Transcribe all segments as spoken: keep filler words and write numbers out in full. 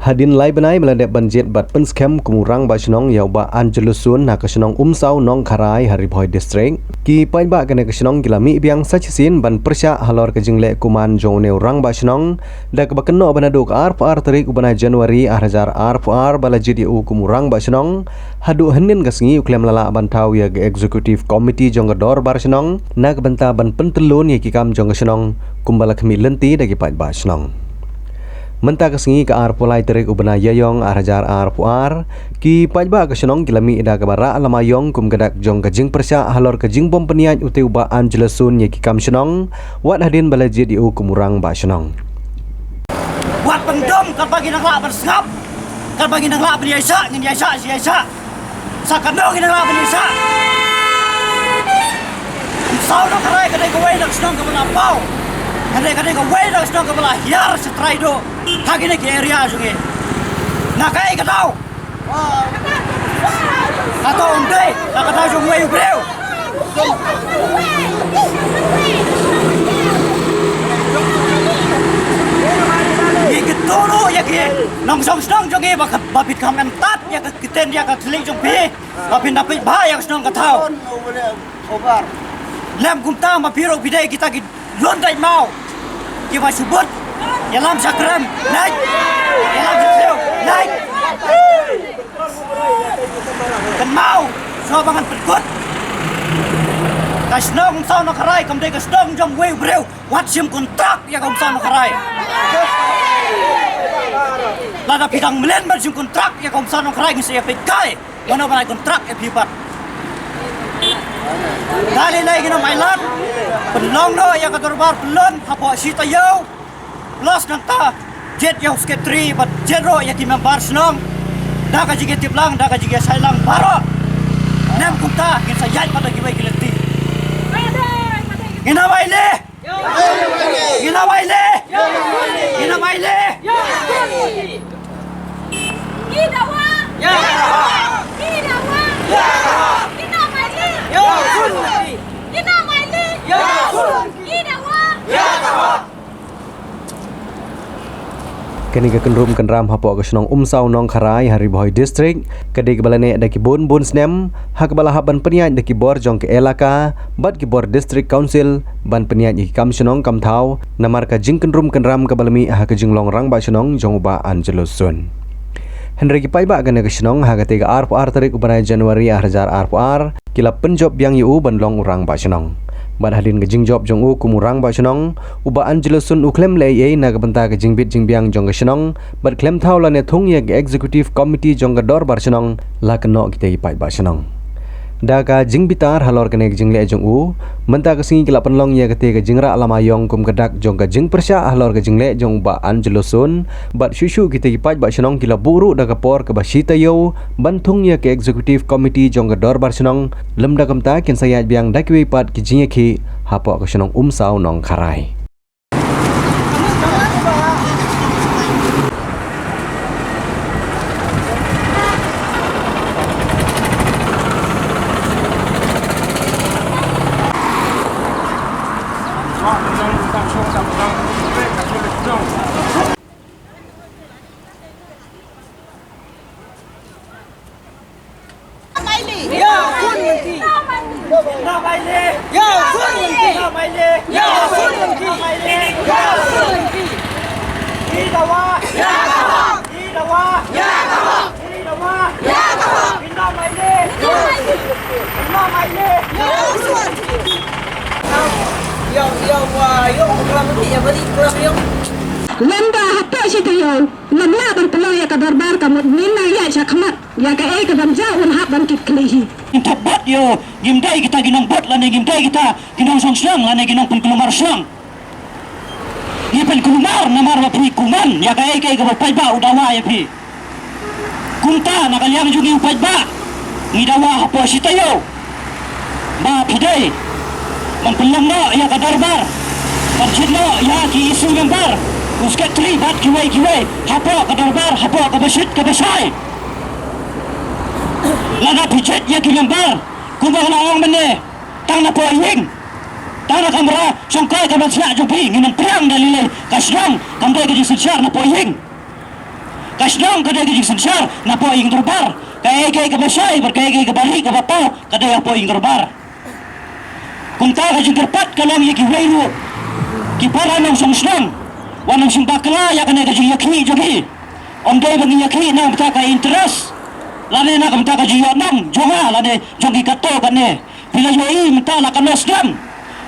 Hadien lai bnai ba la dep ban jied bad pynskhem kum u rangbah shnong ïa u Bah Angelus Sun ha ka shnong Umsaw Nongkharai ha Ri Bhoi District, ki paidbah kane ka shnong ki la mih biang sa shisien ban pyrshah halor ka jingleh kuman jong une u rangbah shnong, da kaba kynnoh ba naduh ka arphew ar tarik u bnai January ar hajar arphew ar ba la jied ïa u kum u rangbah shnong, haduh hynnin ka sngi u khlem la lah ban thaw ïa ka Executive Committee jong ka Dorbar Shnong na ka bynta ban pyntyllun ïa ki kam jong ka shnong, kumba la khmih lynti da ki paidbah shnong. Mynta ka sngi ka arphew lai tarik u bnai Ïaïong ar hajar arphew ar, ki paidbah ka shnong ki la mih da kaba rah lama ïong kum ka dak jong ka jingpyrshah halor ka jingbym pynïaid ute u Bah Angelus Sun ïa ki kam shnong, wat hadien ba la jied ïa u kum u rangbah shnong. Wat pyndom katba ngin nang lah ban sngap, katba ngin nang lah ban ïaishah, ngin ïaishah shi ïaishah. Sa katno ngin nang lah ban ïaishah. Umsaw Nongkharai ka dei kawei na ka shnong kaba la paw, ka dei, ka dei kawei na ka shnong kaba la hiar sha trai duh ha kine ki area jong ngi. Na kaei ka daw? Hato ym dei na ka daw jong uwei u briew? Ngi kyntu ruh ïa ki nongshong shnong jong ngi ba ka, ba phin kham em tad ïa ka ktien ïa ka thylliej jong phi, ba phin da peit bha ïa ka shnong ka thaw. Lem kumta ma phi ruh phi dei kita ki lun dait maw, kiba shu bud ïalam sha krem, nai, ïalam sha siew, nai. Kynmaw, shuwa ba ngan pynkut, ka shnong Umsaw Nongkharai kam dei ka shnong jong uwei u briew. Wat shim kontrak ïa ka Umsaw Nongkharai. Lada phi dang mlien ban shim kontrak ïa ka Umsaw Nongkharai, ngin sa ïa peit kai mano ban ai kontrak ïa phi pat. Da lei lei ngin ym ailad, pynlong noh ïa ka dorbar pyllun hapoh shi taïew. Plus nangta jied ïa u secretary bad jied ruh ïa ki member shnong da ka jingïatip lang, da ka jingïashai lang baroh. Lem kumta ngin sa ïaid pat da kiwei ki lynti. Ngin ym ailad. Ngin ym ailad. Ngin ym ailad. Kane ka kynrum kynram hapoh ka shnong Umsaw Nongkharai ha Ri Bhoi District ka dei kaba la neh da ki bun bun snem, ha kaba la hap ban pynïaid da ki bor jong ka elaka bad ki bor District Council ban pynïaid ïa ki kam shnong kam thaw, namar ka jingkynrum kynram kaba la mih ha ka jinglong rangbah shnong jong u Bah Angelus Sun. Hynrei ki paidbah kane ka shnong ha katei ka arphew ar tarik u bnai January ar hajar arphew ar, ki la pynjop biang ïa u ban long u rangbah shnong. Bad hadien ka jingjop jong u kum u rangbah shnong, u Bah Angelus Sun u khlem leh ei ei na ka bynta ka jingbit jingbiang jong ka shnong, bad khlem thaw lane thung ïa ka Executive Committee jong ka Dorbar Shnong, la kynnoh kitei ki paidbah shnong. Da ka jingbitar halor kane ka jingleh jong u, mynta ka sngi ki la pynlong ïa katei ka jingrah lama ïong kum ka dak jong ka jingpyrshah halor ka jingleh jong u Bah Angelus Sun, bad shuh shuh kitei ki paidbah shnong ki la buh ruh da ka por kaba shi taïew ban thung ïa ka Executive Committee jong ka Dorbar Shnong, lymda kumta kin sa ïaid biang da kiwei pat ki jingïakhih hapoh ka shnong Umsaw Nongkharai. Lem ba hapoh shi taïew lem lah ban pynlong ïa ka dorbar, ka mut ngin nang ïaid shakhmat ïa kaei ka ban jia un hap ban kit khlieh hi. Ngim thep bad ïa u, ngim dei kita ki nongbud lane ngim dei kita ki nongshong shnong lane ki nongpynkulmar shnong. Ngi pynkulmar namar ba phi kuman ïa kaei kaei kaba u paidbah u dawa ïa phi. Kumta na ka liang jong ngi u paidbah ngi dawa hapoh shi taïew ba phi dei ban pynlong noh ïa ka dorbar, ban jied noh ïa ki issue member, u secretary bad kiwei kiwei hapoh ka dorbar, hapoh kaba shit kaba shai. Lada phi jied ïa ki member kumba nga la ong mynne, tang napoh ïing, tang na kamra shongkai kamra shna jong phi, ngin ym pdiang da lei lei. Ka shnong kam dei ka jingsynshar napoh ïing. Ka shnong ka dei ka jingsynshar napoh ïing dorbar. Kaei kaei kaba shai bad kaei kaei kaba rieh kaba paw ka dei hapoh ïing dorbar. Kumta ka jingkyrpad ka long ïa kiwei ruh ki para nongshong shnong, wat nym shim bakla ïa kane ka jingïakhih jong ki. Ym dei ba ngi ïakhih na ka bynta ka interest lane na ka bynta ka jingïohnong jong nga lane jong ki katto katne. Phi la ïohi mynta la katno snem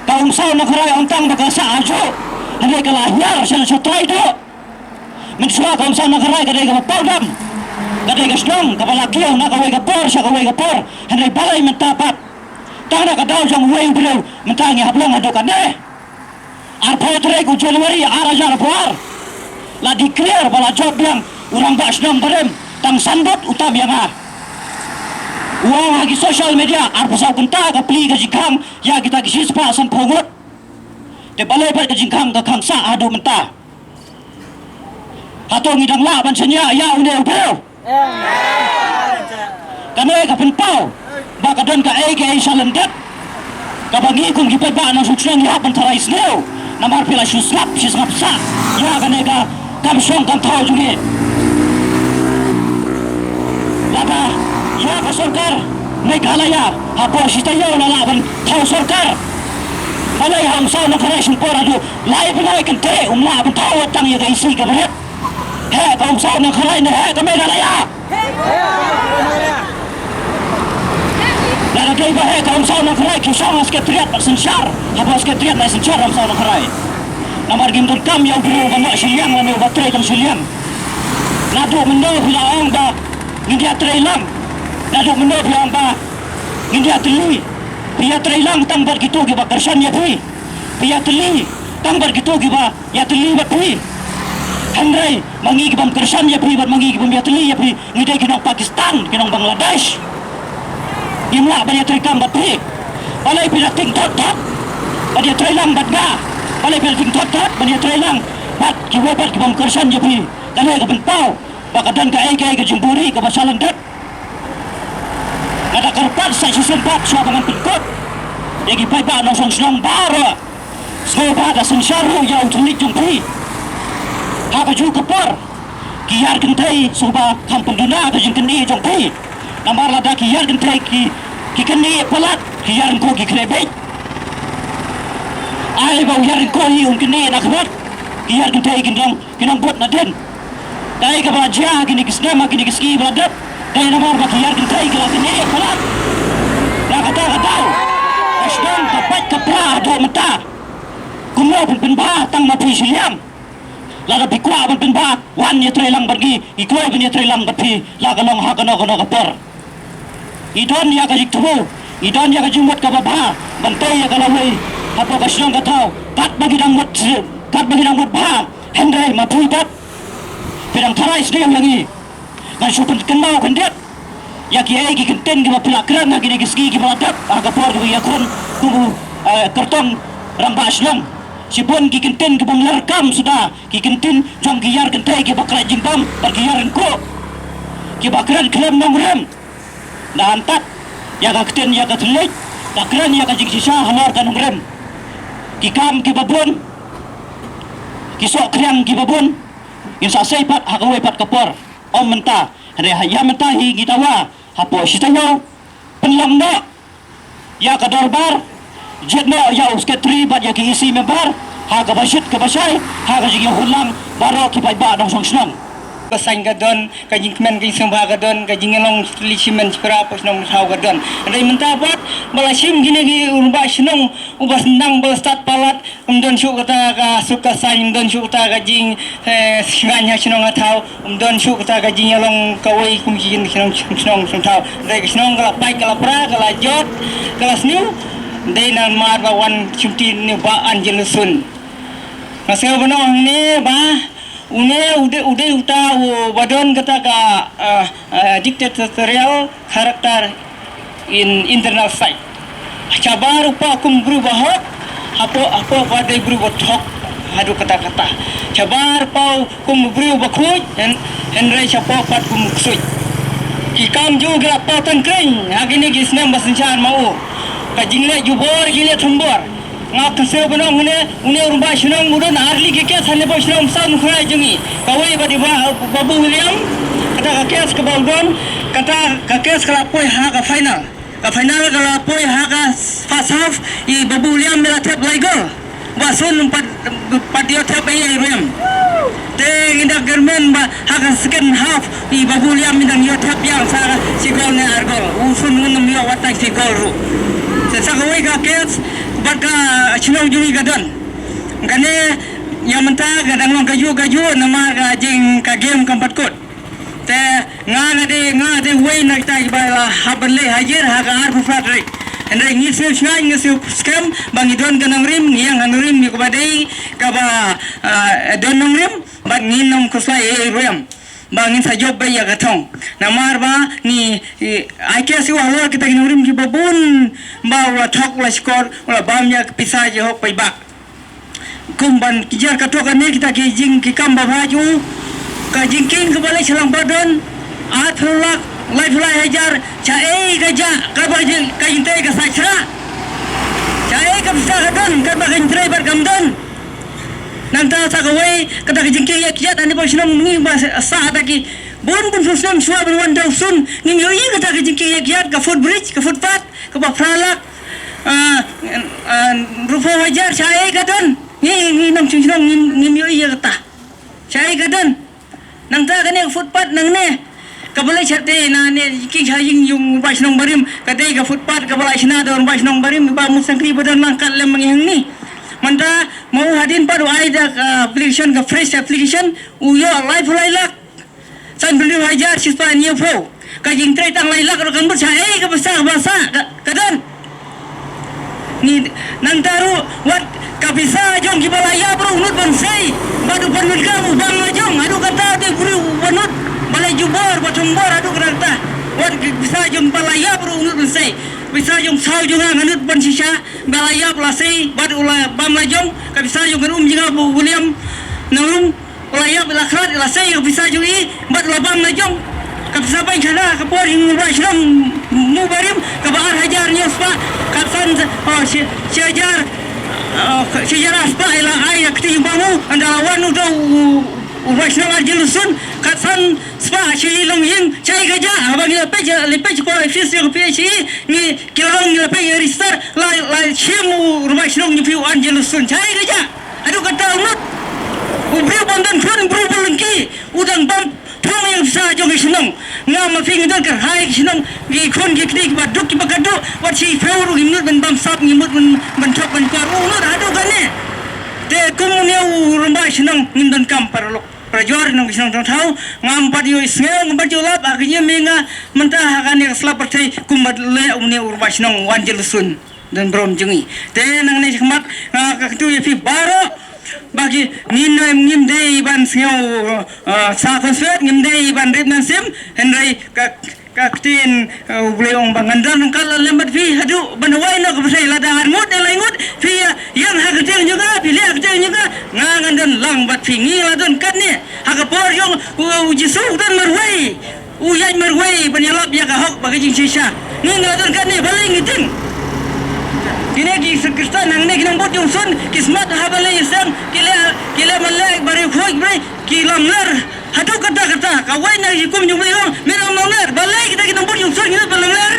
ka Umsaw Nongkharai, ym tang ba ka sah hajuh, hynrei ka la hiar sha sha trai duh. Mynshuwa ka Umsaw Nongkharai ka dei kaba paw dam, ka dei ka shnong kaba la kiew na kawei ka por sha kawei ka por, hynrei balei mynta pat tang da ka daw jong uwei u briew mynta ngi hap long haduh katne? Arphew tarik u January ar hajar arphew ar la declare ba la jop biang u rangbah shnong barim, tang san vote u tam ïa nga. U ong ha ki social media arphew saw kynta ka plie ka jingkhang ïa kita ki shispah sanphew ngut. Te balei pat ka jingkhang ka khang sah haduh mynta? Hato ngi dang lah ban shaniah ïa une u briew? Kane ka pynpaw ba ka don kaei kaei sha lyndet kaba ngi kum ki paidbah nongshong shnong ngi hap ban tharai sniew. Namar phi la shu slap shi sngap sah ïa kane ka kam shong kam thaw jong ngi. Lada ïa ka sorkar Meghalaya hapoh shi taïew la lah ban thaw sorkar. Balei ha Umsaw Nongkharai shen por haduh lai bnai kynthei um lah ban thaw tang ïa ka E C kaba rit? Heh ka Umsaw Nongkharai ne heh ka Meghalaya? Lada dei ba heh ka Umsaw Nongkharai ki shong ha Secretariat bad synshar, hapoh Secretariat ne synshar Umsaw Nongkharai. Namar ngim donkam ïa u briew uba noh shiliang lane uba trei tang shiliang. Naduh mynno phi la ong ba ngin ïatrei lang? Naduh mynno phi la ong ba ngin ïatylli? Phi ïatrei lang tang bad kito kiba kyrshan ïa phi. Phi ïatylli tang bad kito kiba ïatylli bad phi. Hynrei ma ngi ki bym kyrshan ïa phi bad ma ngi ki bym ïatylli ïa phi, ngi dei ki nong Pakistan, ki nong Bangladesh. Ngim lah ban ïatreikam bad phi. Balei phi la ting thot thot ban ïatrei lang bad nga? Balei phi la ting thot thot ban ïatrei lang bad kiwei pat ki bym kyrshan ïa phi? Kane ka pynpaw ba ka don kaei kaei ka jingbuhrieh kaba sha lyndet. Nga da kyrpad sa shisien pat shuwa ba ngan pynkut ïa ki paidbah nongshong shnong baroh. Sngewbha da synshar ruh ïa u thylliej jong phi. Ha kajuh ka por ki ïar kynthei sngewbha kham pynduna ka jingkynnoh jong phi. Namar lada ki ïar kynthei ki, ki kynnoh palat, ki ïar kynkoh ki khleh beit. Ai ba u ïar kynkoh hi un kynnoh na khmat, ki ïar kynthei kin long ki nongbud nadien. Kaei kaba la jia ha kine ki snem, ha kine ki sngi ba la dep, dei namar ba ki ïar kynthei ki la kynnoh palat. Na kata ka daw ka shnong ka pait ka pra haduh mynta. Kumno phin pynbha tang ma phi shiliang? Lada phi kwah ban pynbha, wan ïatrei lang bad ngi, ngi kloi ban ïatrei lang bad phi la ka long ha kano kano ka por. Ngi don ïa ka jingthmu, ngi don ïa ka jingmut kaba bha ban tei ïa ka lawei hapoh ka shnong ka thaw. Katba ngi dang mut, katba ngi dang mut bha, hynrei ma phi pat phi dang tharai sniew ïa ngi. Ngan shu pynkynmaw khyndiat ïa kiei ki kyntien kiba phi la kren ha kine ki sngi kiba la dep ha ka por kaba ïakhun kum u, eh, kyrtong rangbah shnong. Shibun ki kyntien ki bym lehkam suda ki kyntien jong ki ïar kynthei kiba khlaiñ jingbam bad ki ïar kynkoh kiba kren khlem nongrim. Da hangta ïa ka ktien ïa ka thylliej, ka kren ïa ka jingshisha halor ka nongrim. Ki kam kiba bun, ki sohkhriang kiba bun, ngin sa sei pat ha kawei pat ka por. Ym mynta, hynrei ha ïa mynta hi ngi dawa hapoh shi taïew pynlong noh ïa ka dorbar, jied noh ïa u sekretari bad ïa ki E C member ha kaba shit kaba shai, ha ka jingïahuh lang baroh ki paidbah nongshong shnong. Ka saiñ ka don, ka jingkmen ka jingsngewbha ka don, ka jingïalong shi tylli shi men shi para hapoh shnong thaw ka don. Hynrei mynta pat ba la shim kine ki rangbah shnong, uba sdang ba la stad palat, ym don shuh kata ka suk ka saiñ, ym don shuh kata ka jing, eh, shngaiñ ha shnong ha thaw, ym don shuh kata ka jingïalong kawei kum ki shnong, shnong, shnong thaw. Hynrei ka shnong ka la pait, ka la pra, ka la jot, ka la sniew. Dei namar ba wan shimti une u Bah Angelus Sun. Nga sngew ban ong hangne ba une u dei, u dei uta uba don kata ka, ah, ah, dictatorial character in internal side. Shabar u paw kum u briew ba hok, hapoh, hapoh pat u dei u briew ba thok haduh katta katta. Shabar u paw kum u briew ba khuid, hyn-, hynrei shapoh pat kum u ksuid. Ki kam jong u ki la paw tang kren ha kine ki snem ba synshar ma u. Ka jingleh jubor ki leh thombor. Nga ksew ban ong une, une u rangbah shnong u don ar tylli ki case hangne hapoh shnong Mawsynram jong ngi. Kawei ba dei ba, Babu William, kata ka case kaba u don, kata ka case ka la poi ha ka final. Ka final ka la poi ha ka first half, i Babu William i la thep lai gol. Ba Sun pat, pat ïoh thep ei ei ruh em. Te ngi da kyrmen ba ha ka second half i Babu William i dang ïoh thep biang sa ka shi gol ne ar gol. U Sun un ym ïoh wat tang shi gol ruh. Te sa kawei ka case bad ka shnong jong ngi ka don. Kane ïa mynta ka dang long kajuh kajuh namar ka jing ka game kam pat kut. Te nga nga dei, nga dei uwei na kita kiba la hap ban leit hajar ha ka arphew phra tarik. Hynrei ngi sngewsih, ngi sngewskhem ba ngi don ka nongrim, ngi ïeng ha nongrim ïa kaba dei kaba, ah, don nongrim bad ngin ym khuslai ei ei ruh em. Ba ngin sa jop beit ïa ka thong. Namar ba ngi, i, ai case ïa u halor kita ki nongrim kiba bun ba u la thok, u la shkor, u la bam ïa ka pisa jong hok paidbah. Kum ban ki jar ka tok kane kita ki jing ki kam ba bha ju. Ka jingkieng kaba leit sha lang ba don arphew lak, laiphew lai hajar, shaei ka jah, kaba jing, ka jingtrei ka sait sra. Shaei ka pisa ka don, kaba ka jingtrei bad kam don. Nangta sa kawei, kata ka jingkieng ïa kiad, ani ba shnong ngi ba sa, sa ta ki bun bun snem shuwa ban wan da u Sun, ngim ïohi kata ka jingkieng ïa kiad, ka footbridge, ka footpath, kaba phra lak, ah, ah, ruh phew hajar, shaei ka don. Ngi, ngi nongshong shnong ngim, ngim ïohi ïa kata. Shaei ka don. Nangta kane ka footpath nangne. Kaba leit shatei na ne ki sha ïing jong u rangbah shnong barim. Ka dei ka footpath kaba la shna da u rangbah shnong barim. Ba mut sangkri ba don lang kat lem ma ngi hangne. Mynta ma u hadien pat u ai da ka application, ka fresh application. U ïoh laiphew lai lak. Sanphew hajar shispah hynñiewphew. Ka jingtrei tang lai lak ruh kan bud shaei ka pisa kaba sah ka, ka don. Ngi nangta ruh wat ka pisa jong kiba la ïap ruh u nud ban sei. Bad u pynlut ka u bam la jong haduh kata te u briew u pynlut ba la jubor ba thombor haduh kata. Wat ka pisa jong ba la ïap ruh u nud ban sei. Pisa jong saw jong nga nga nud ban shisha ba la ïap la sei bad u la bam la jong ka pisa jong ka um jong nga ba u William Nongrum. U la ïap, u la khlad, u la sei ïa ka pisa jong i bad u la bam la jong. Ka pisa beiñ khana ka por i u rangbah shnong Mawbarim kaba ar hajar hynñiew spah, ka san, oh, shi, shi hajar, oh, shi hajar ar spah i la ai ïa ka kti jong u ba mu, ynda la wan u da u, u rangbah shnong Arjun Lusun, ka san spah shi longïing, shaei ka jah, haba ngi la peit, la peit ko office jong ka P H E, ngi ki la long ngi la peit ïa register, la, la shim u rangbah shnong jong phi u Arjun Lusun, shaei ka jah. Haduh katta u nud. U briew bym don khun, u briew ba lyngkhi, u dang bam thong ïa ka pisa jong ka shnong. Nga ma phi ngi don ka rai ka shnong, ngi khun ngi kti kiba duk kiba kyrduh, wat shiphew ruh ngim nud ban bam sap, ngim nud ban, ban thok ban kor. U nud haduh kane. Te kum une u rangbah shnong ngim don kam paralok. Parajor nong ka shnong Tongthaw, ngam pat ïoh sngew, ngam pat ïoh lap, ha ka jingim nga mynta ha kane ka slap pyrthei, kumba leh une u rangbah shnong u Arjun Lusun. Don burom jong ngi. Te nangne shakhmat nga ka kyntu ïa phi baroh ba ki ngin, ngim dei ban sngew, eh, sa konswet, ngim dei ban rit mynsiem, hynrei ka, ka ktien, eh, U Blei ong ba ngan don ryngkat lem bad phi haduh ban wai noh ka pyrthei, lada ar ngut ne lai ngut phi ïa, ïa ha ka kyrteng jong nga, phi leh ha ka kyrteng jong nga, nga ngan don lang bad phi, ngi la don katne ha ka por jong u, u Jisu u don marwei. U ïaid marwei ban ïalap ïa ka hok bad ka jingshisha. Ngi nga don kane balei ngi tieng. Kine ki Khristan hangne ki nongbud jong Sun ki smat ha balei seng ki leh, ki leh maleh ba riewkhuid balei ki lamler. Haduh katta katta kawei na ki kum jong Blei ong men ong lamler balei kita ki nongbud jong Sun ngi ba lamler.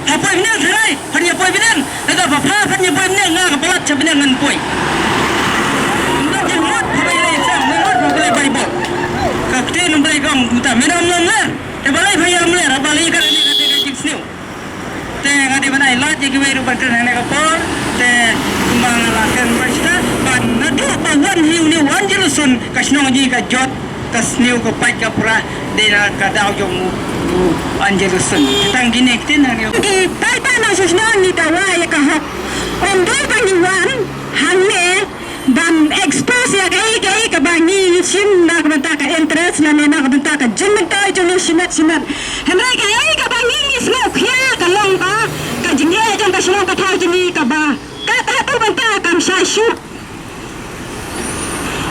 Pha poi bniah tharai phan ïa poi bniah. Lada pha pha phan ïa poi bniah nga ka palat sha bniah ngan poi. Ngan jingmut pha bai lei sam ngan mut pha bai Baibl. Ka ktien Blei ka ong kumta men ong lamler. Te balei pha ïa lamler balei ka ne ka te ka jingsniew. Te nga dei ban ai lad ïa kiwei ruh ban kren hangne ka por. Te kumba nga la kren ba shata ba naduh ba wan hi une u Arjun Lusun ka shnong jong ngi ka jot. Ka sniew ka pait ka pra dei na ka daw jong u, u Arjun Lusun. Tang kine ktien hangne. Ki paidbah nongshong shnong ngi dawa ïa ka hok. Ym dei ba ngi wan hangne ban expose ïa kaei kaei kaba ngi shim na ka bynta ka interest lane na ka bynta ka jingmyntoi jong ngi shimet shimet. Hynrei kaei kaba ngi ngi sngewkhia ka long ba ka jingeh jong ka shnong ka thaw jong ngi kaba ka, ka tu bynta kam shai shuh.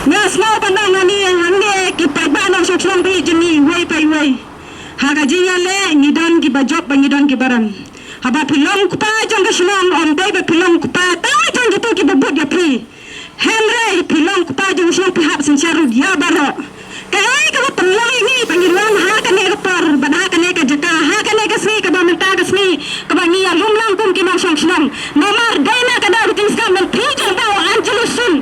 Nga sngew ban ong hangne, hangne ki paidbah nongshong shnong ba ïeit jong ngi iwei pa iwei. Ha ka jingïaleh ngi don kiba jop bad ngi don kiba rem. Haba phi long u kpa jong ka shnong, ym dei ba phi long u kpa tang Kitu kiba bud ïa phi. Hynrei phi long kpa jong u shnong, phi hap synshar ruh ïa baroh. Kaei kaba pynlong ïa ngi ba ngi wan ha kane ka por bad ha kane ka jaka, ha kane ka sngi kaba mynta ka sngi kaba ngi ïalum lang kum ki nongshong shnong. Namar dei na ka daw ka jingskhem ban phi jong ba u Angelo Sun.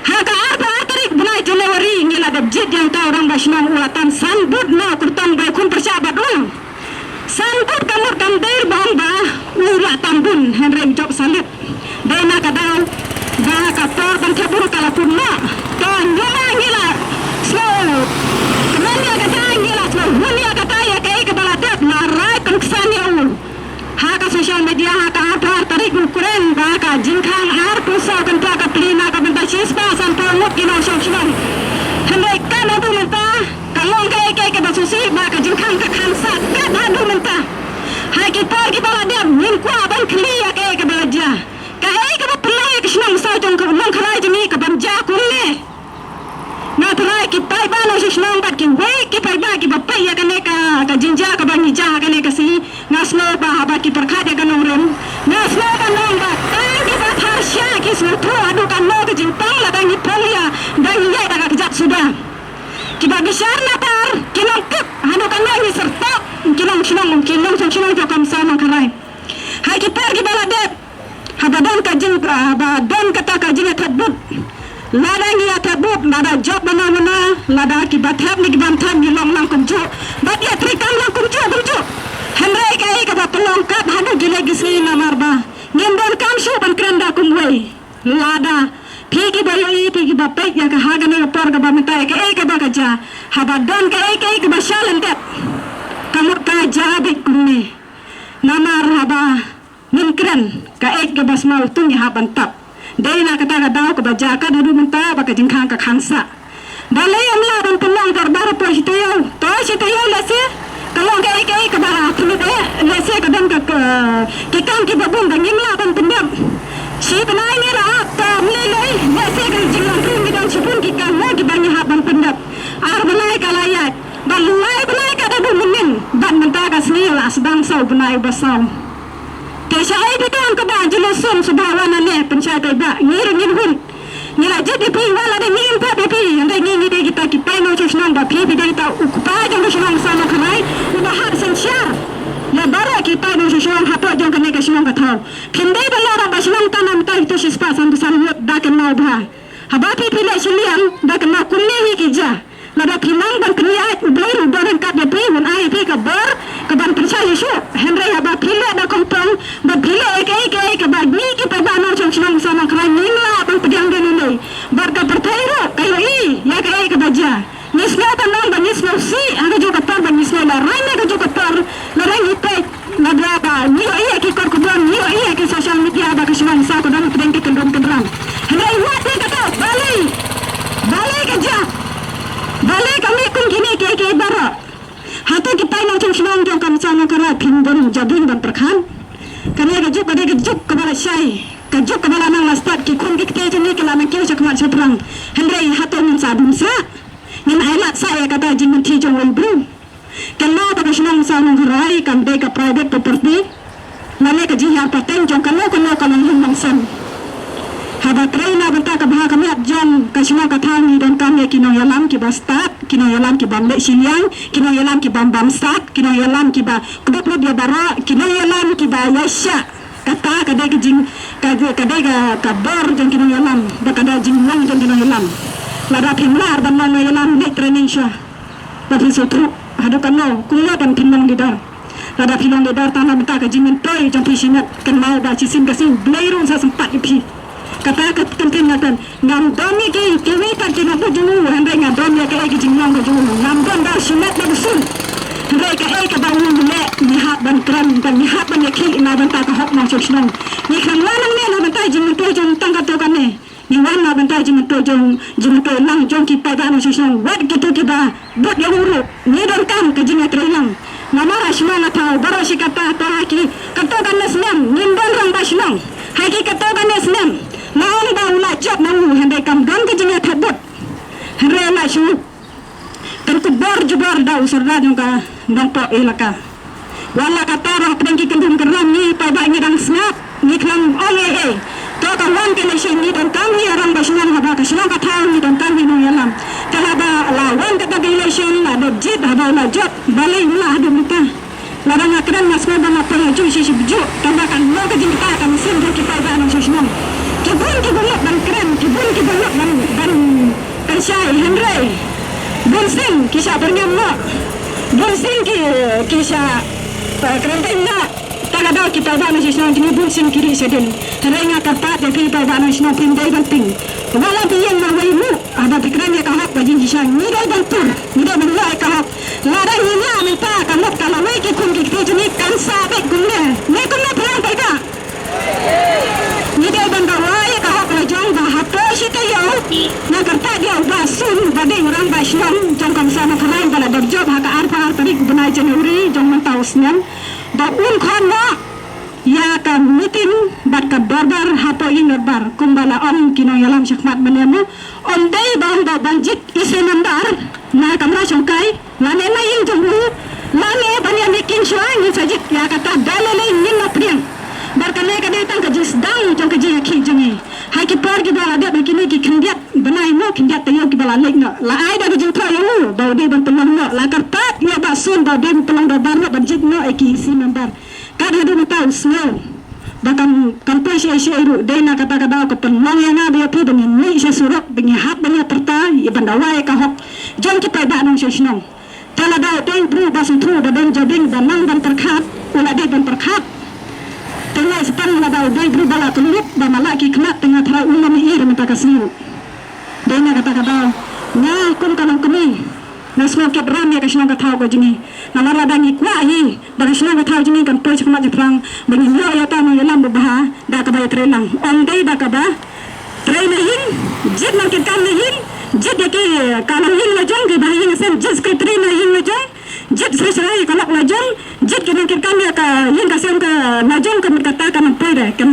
Ha ka arphew ar tarik bnai January ngi la dep jied ïa uta u rangbah shnong, u la tan san bud na u kyrtong ba ïakhun pyrshah bad u. San bud ka mut kam dei ba ong ba u la tam bun, hynrei u jop salute. Dei na ka daw ba ka por ban thep bud ka la pun noh. To ngi la, ngi la sngewkmen ïa kata, ngi la sngewhun ïa kata, ïa kaei kaba la dep, la rai pynksan ïa u ha ka social media ha ka arphew ar tarik u kren ba ka jingkhang arphew saw kynta ka plie na ka bynta shispah sanphew ngut ki nongshong shnong. Hynrei kat haduh mynta ka long kaei kaei kaba sngewsih ba ka jingkhang ka khang sah kat haduh mynta. Ha ki por kiba la dep ngim kwah ban khlieh ïa kaei kaba la jia. Kaei kaba pynlong ïa ka shnong saw jong ka Nongkharai jong ngi ka ban jia kumne. Nga tharai ki paidbah nongshong shnong bad kiwei ki paidbah kiba peit ïa kane ka, ka jingjia kaba ngi jia ha kane ka sngi. Nga sngew ba haba ki pyrkhat ïa ka nongrim, nga sngew ban ong ba tang kiba tharsha ki sngewthuh haduh katno ka jingpang lada ngi phong ïa, da ngi ïaid da ka kjat suda. Kiba bishar nabar ki nongkit haduh katno ngi syrtok ki nongshnong, ki nongshong shnong jong ka Mawsaw Nongkharai. Ha ki por kiba la dep, haba don ka jing, haba don kata ka jingïathep bud. Lada ngi ïathep bud, lada jop bana bana, lada kiba thep ne kiba ym thep ngi long lang kumjuh. Bad ïatrei kam lang kumjuh kumjuh. Hynrei kaei kaba pynlong kat haduh kine ki sngi namar ba ngim donkam shuh ban kren da kumwei. Lada phi kiba ïohi, phi kiba peit ïa ka ha kane ka por kaba mynta ïa kaei kaba ka jia, haba don kaei kaei kaba shah lyndet, ka mut ka jia beit kumne. Namar haba ngin kren kaei kaba sma utung ïa hap ban tap. Dei na kata ka daw kaba jia kat haduh mynta ba ka jingkhang ka khang sah. Balei ym lah ban pynlong dorbar hapoh shi taïew? To shi taïew lehse ka long kaei kaei kaba thylliej eh, lehse ka don ka, ka, ki kam kiba bun ba ngim lah ban pyndep. Shi bnai ngi la ap, to ym lei lei lehse ka jinglong briew ngi don shibun ki kam mo kiba ngi hap ban pyndep. Ar bnai ka la ïaid. Bad lai bnai ka da dum mynnin, bad mynta ka sngi la sdang saw bnai uba saw. Te shaei phi don kaba Angelo Sun shuwa wan hangne pynshai paidbah, ngi ruh ngin hun. Ngi la jied ïa phi, wat la dei ngi im pat ïa phi, hynrei ngi ngi dei kita ki paid nongshong shnong, ba phi phi dei kita u kpa jong ka shnong Mawsaw Nongkharai uba hap synshar ïa baroh ki paid nongshong shnong hapoh jong kane ka shnong ka thaw. Phim dei ban long rangbah shnong tang namar kita shispah sanphew san ngut, da kynmaw bha. Haba phi phi leh shiliang da kynmaw kumne hi ki jia. Lada phi nang ban pynïaid, U Blei ruh u don ryngkat ïa phi, un ai ïa phi ka bor ka ban pynshai shuh shuh. Hynrei haba phi leh da kongpong bad phi leh ïa kaei kaei kaba ngi ki paidbah nongshong shnong Mawsaw Nongkharai ngim lah ban pdiang dei ne dei. Bad ka pyrthei ruh ka ïohi ïa kaei kaba jia. Ngi sngew ban ong ba ngi sngewsih ha kajuh ka por, ba ngi sngew lehrain ha kajuh ka por, lada ngi peit, lada ba ngi ïohi ha ki kot khubor, ngi ïohi ha ki social media ba ka shnong Mawsaw ka don hapdeng ki kyndrum kyndram. Hynrei wat ïa kato, balei, balei ka jia, balei ka mih kum kine kiei kiei baroh? Hato ki paid nongshong shnong jong ka Mawsaw Nongkharai phim don jabieng ban pyrkhat? Kane ka juk ka dei ka juk kaba la shai, ka juk kaba la nang la stad, ki khun ki kti jong ngi ki la nang kiew shakhmat shaphrang. Hynrei hato ngin sa dum sah? Ngin ailad sah ïa kata jingmynthi jong uwei u briew? Kynmaw ba ka shnong Mawsaw Nongkharai kam dei ka private property lane ka jinghiar pateng jong kano kano ka nongshong nongsan. Haba trei na bynta ka bha ka miat jong ka shnong ka thaw ngi donkam ïa ki nongïalam kiba stad, ki nongïalam ki bym leh shiliang, ki nongïalam ki bym bam stad, ki nongïalam kiba kdup lut ïa baroh, ki nongïalam kiba ïaishah. Kata ka dei ka jing, ka dei, ka dei ka, ka bor jong ki nongïalam, ba ka dei jinglong jong ki nongïalam. Lada phim lah ban long nongïalam, leit training shuwa. Ba phin sngewthuh haduh katno, kumno ban phin long leader. Lada phi long leader tang na bynta ka jingmyntoi jong phi shimet, kynmaw ba shisien ka sngi U Blei ruh un sa sympat ïa phi. Kata ka ktien nga than. Ngam don ïa ki, kiwei pat ki nongbud jong u, hynrei nga don ïa kaei ka jinglong ka jong u. Ngam don da u shimet da u sun. Hynrei kaei kaba u leh, ngi hap ban kren, bad ngi hap ban ïakhih na bynta ka hok nongshong shnong. Ngi khlem wan hangne na bynta jingmyntoi jong tang katto katne. Ngi wan na bynta jingmyntoi jong, jingmyntoi lang jong ki paidbah nongshong shnong. Wat kito kiba bud ïa u ruh, ngi donkam ka jingïatreilang. Namar ha shnong ha thaw baroh shi katta, to ha ki katto katne snem ngim don rangbah shnong. Ha ki katto katne snem la ong ba u la jop na u, hynrei kam don ka jingïathep bud. Hynrei la shu pynkupbor jubor da u sordar jong ka Nongpoh Elaka. Wat la katta ruh hapdeng ki kyndrum kyndram ngi paidbah ngi dang sngap, ngi khlem ong ei ei. To ka wan ka election ngi donkam hi rangbah shnong haba ka shnong ka thaw ngi donkam hi nongïalam. Te lada la wan kata ka election la dep jied haba la jop balei la haduh mynta. Lada nga kren nga sngew ba nga pynjuh shi shi bjuh tangba kan long ka jingkata ka mynsiem jong ki paidbah nongshong shnong. Ki bun ki bun ban kren, ki bun ki bun ban ban pynshai hynrei bun sien ki shah byrngem noh. Bun sien ki ki shah kren beiñ noh. Tang ka daw ki paidbah nongshong shnong jong ngi bun sien ki rieh shadien. Hynrei nga kyrpad ïa phi paidbah nongshong shnong phim dei ban tieng. Wat la phi ïeng marwei ruh haba phi kren ïa ka hok ba jingshisha ngi dei ban pur, ngi dei ban ïoh ïa ka hok. Lada ngi ñiah mynta ka mut ka lawei ki khun ki kti jong ngi kan sa beit kumne. Ne kumne phi ong paidbah? Ngi dei ban dawa ïa ka hok la jong ba hapoh shi taïew. Nga kyrpad ïa u Bah Sun ba dei u rangbah shnong jong ka Mawsynram ba la dep jop ha ka arphew ar tarik u bnai January jong mynta u snem ba un khot noh ïa ka meeting bad ka dorbar hapoh ïing dorbar kumba la ong ki nongïalam shakhmat mynne mo. Ym dei ba ong ba ban jied ïa ki member na kamra shongkai lane na ïing jong u lane ban ïa meeting shuwa ngin sa jied ïa kata da lei lei ngin ym pdiang. Bad kane ka dei tang ka jingsdang jong ka jingïakhih jong ngi ha ki por kiba la dep ha kine ki khyndiat bnai mo khyndiat taïew kiba la leit noh. La ai da ka jingthoh ïa u ba u dei ban pynlong noh, la kyrpad ïa u Bah Sun ba u dei ban pynlong dorbar noh ban jied noh ïa ki E C member. Kat haduh mynta u sngew ba kam kam poi shuh shuh ruh. Dei na kata ka daw ka pynlong ïa nga bad ïa phi ba ngin mih sha surok ba ngin hap ban ïa pyrta ïa ban dawa ïa ka hok jong ki paidbah nongshong shnong. Te lada u dei u briew ba sngewthuh ba don jabieng ba nang ban pyrkhat u la dei ban pyrkhat. Te nga sdang lada u dei u briew ba la kyllup ba ma la ki khmat te nga tharai um ïohi mynta ka sngi. Dei na kata ka daw nga kum ka nongkmie nga sngewkit ram ïa ka shnong ka thaw ka jong ngi. Namar lada ngi kwah hi ba ka shnong ka thaw jong ngi kan poi sha khmat jingpyrang ba ngin ïoh ïa uta u nongïalam ba bha da kaba ïatrei lang. Ym dei da kaba trei na ïing, jied nongkitkam na ïing, jied ïa ki ka nongïing la jong ki ba ha ïing shen, jied secretary na ïing la jong, jied secretary ka lok la jong, jied ki nongkitkam ïa ka ïing ka sem ka la jong ka mut kata ka nongpoi de. Ka